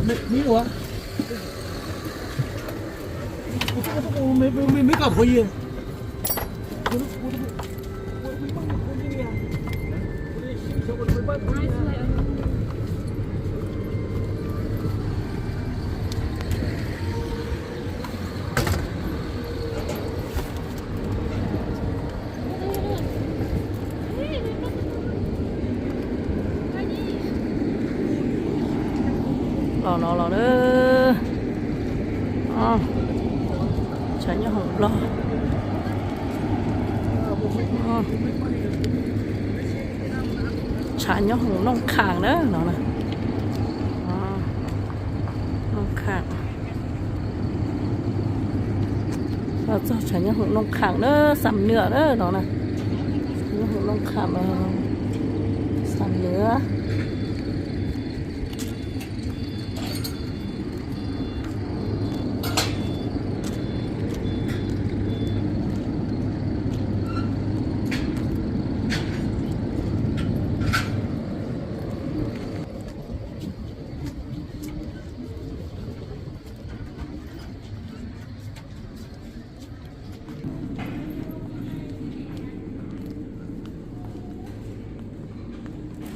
没，没有啊。我这个，这个我没，没，没，没搞可以。我都，我都没，我没办法可以的呀。我这小伙子没办法可以的呀。 Los no los na. Tshav nyob hoom loj. Tshav nyob hoom Nooj Kham na no na. Nooj Kham. Los txog tshav nyob hoom Nooj Kham na, Xam Nwm na no na. Nyob hoom Nooj Kham, Xam Nwm.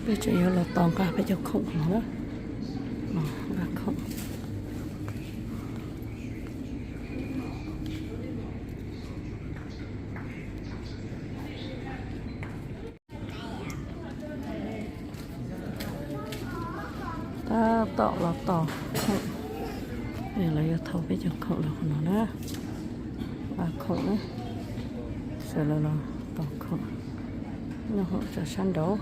Peb tseem yuav los tos nqa peb cov khoom no na. Nqa khoom. Tab tom los tos khoom. Lawv yuav thau peb cov khoom los qhov no na. Nqa khoom na. Sawv daws los tos khoom. Nyob hoom tsam sab nraud.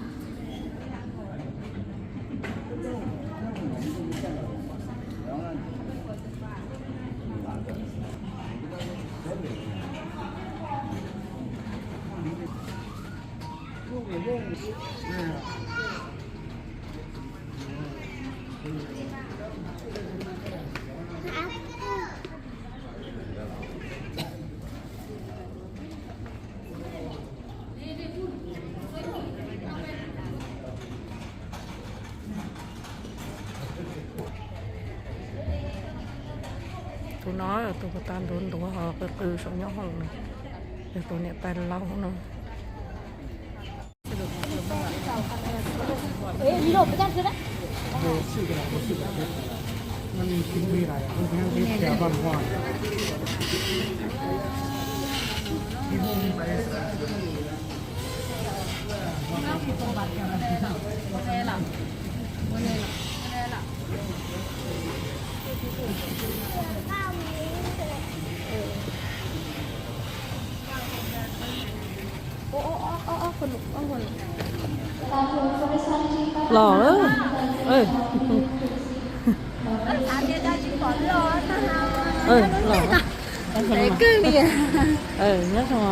Tus no tus puas tas ntuav ntuav ho qw qw saum nyob hoom na, yog tus niam tais laus no. Los lawm. Los. Nyob zoo,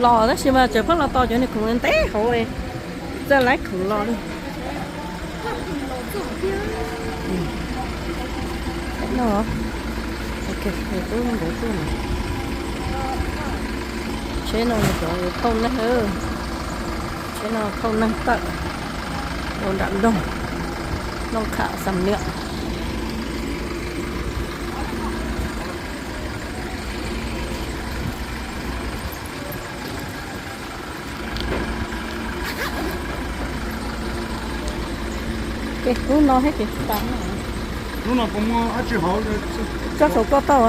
los tab sis mas tseem pheej los tos cov niag khoom ntev hauv li, txawj laib khoom los li. No, tub npauv tuaj no. Tsheb no cov thauj neeg, tsheb no thauj neeg tawm ua nram nroog, Nooj Kham Xam Nwm. Ces lub no thiab ces tas. Lub no puas muaj dab tsi hauv? Tso saum ko tau.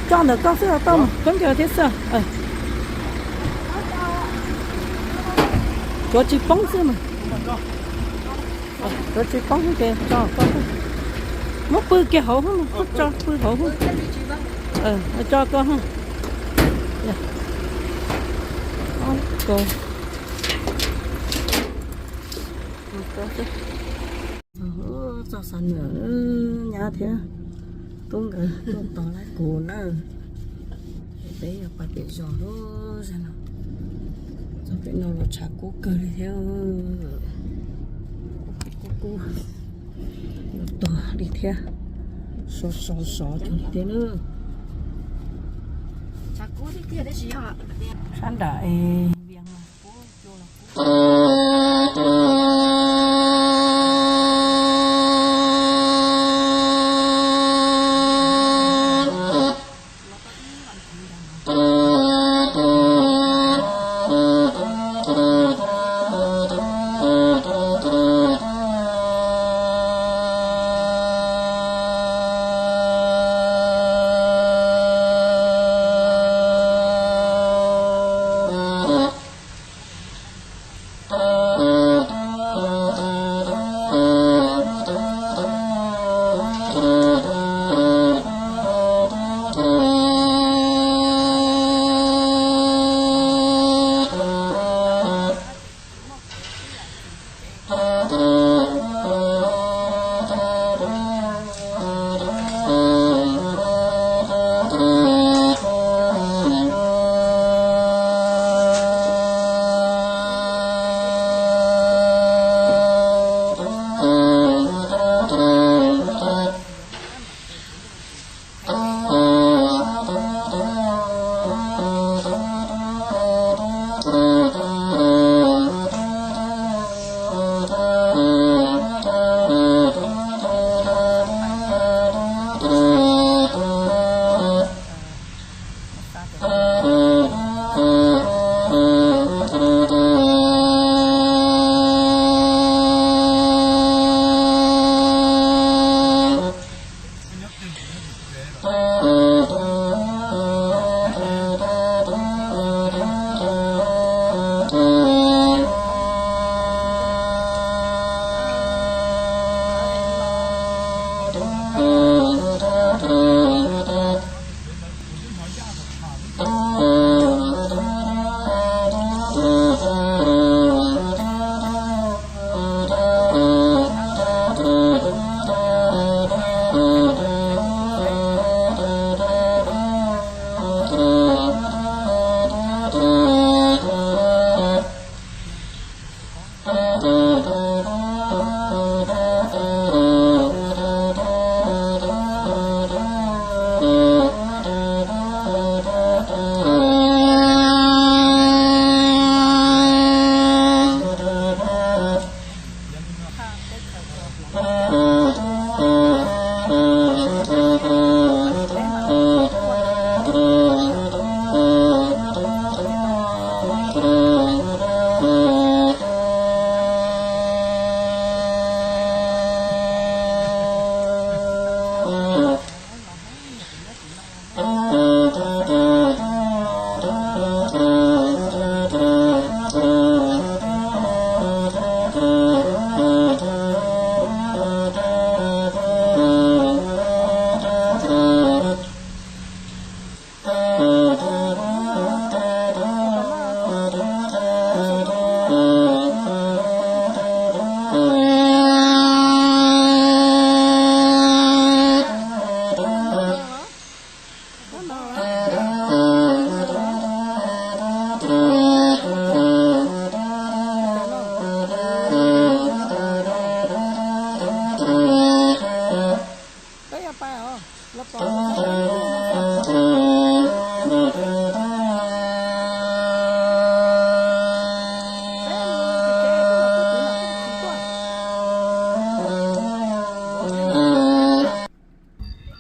Tso ntawm koj xwb tau mas, khaub ncaws thiab xwb. Tsuav tsis poob xwb mas. Tsuav tsis poob ces tso koj. Muab pw kiag hauv, tso pw hauv. Tso koj. Txog Xam Nwm, nyab thiab tub nkawd tuaj tos laib kuv na. Peb yog pais pem zos lub zog no. Txog pem no los tshav kub kawg li thiab. Kub kub, tos li thiab. Sov sov sov cov thiab na. Sab nram es Vias mas kub.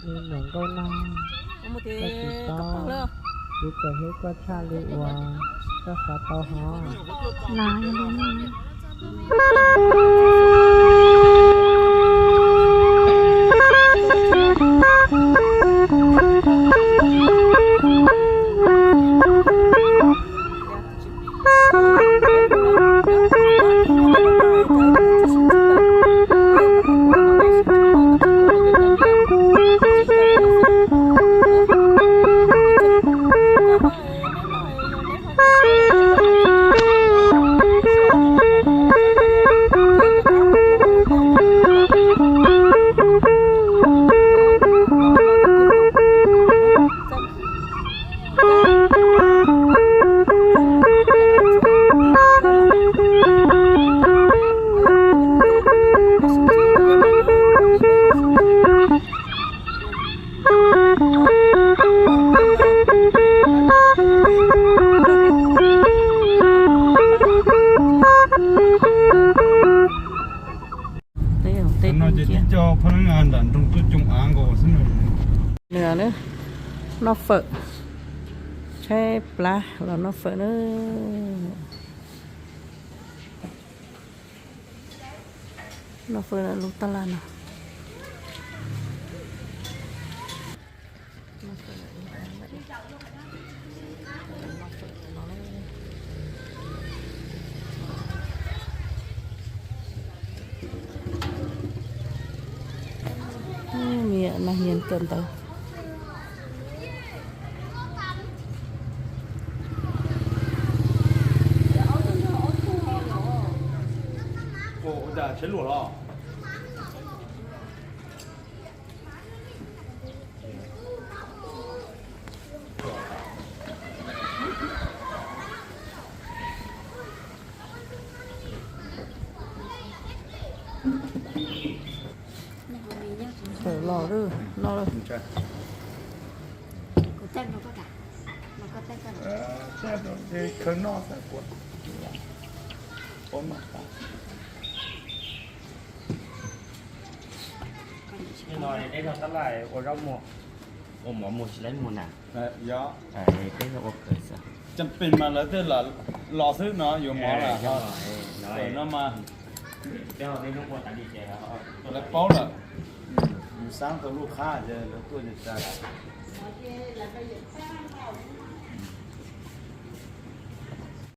Li niam nkauj no, koj tsis paub, kuv txawm hlub koj tshaj li uas koj xav tau hov. Peb no ces tib co pha nab nram nroog tuaj coom av nkaus xwb na. Nws noj fawm, tshaib plab los noj fawm na. Noj fawm lub tab laj no. Nag hia kawm ntawv. Tawm los lawm no. Khawb noj xwb. Ua zaub muag, ua mov muag tsis laib muag na. Yog, peb ua kawg xwb. Cas pes mas lawv tej los xwb no yuav mov lawm. Lawv no mas lawv paub lawm. Yus xaab tau luj qhab ces lawv tuaj ces tag.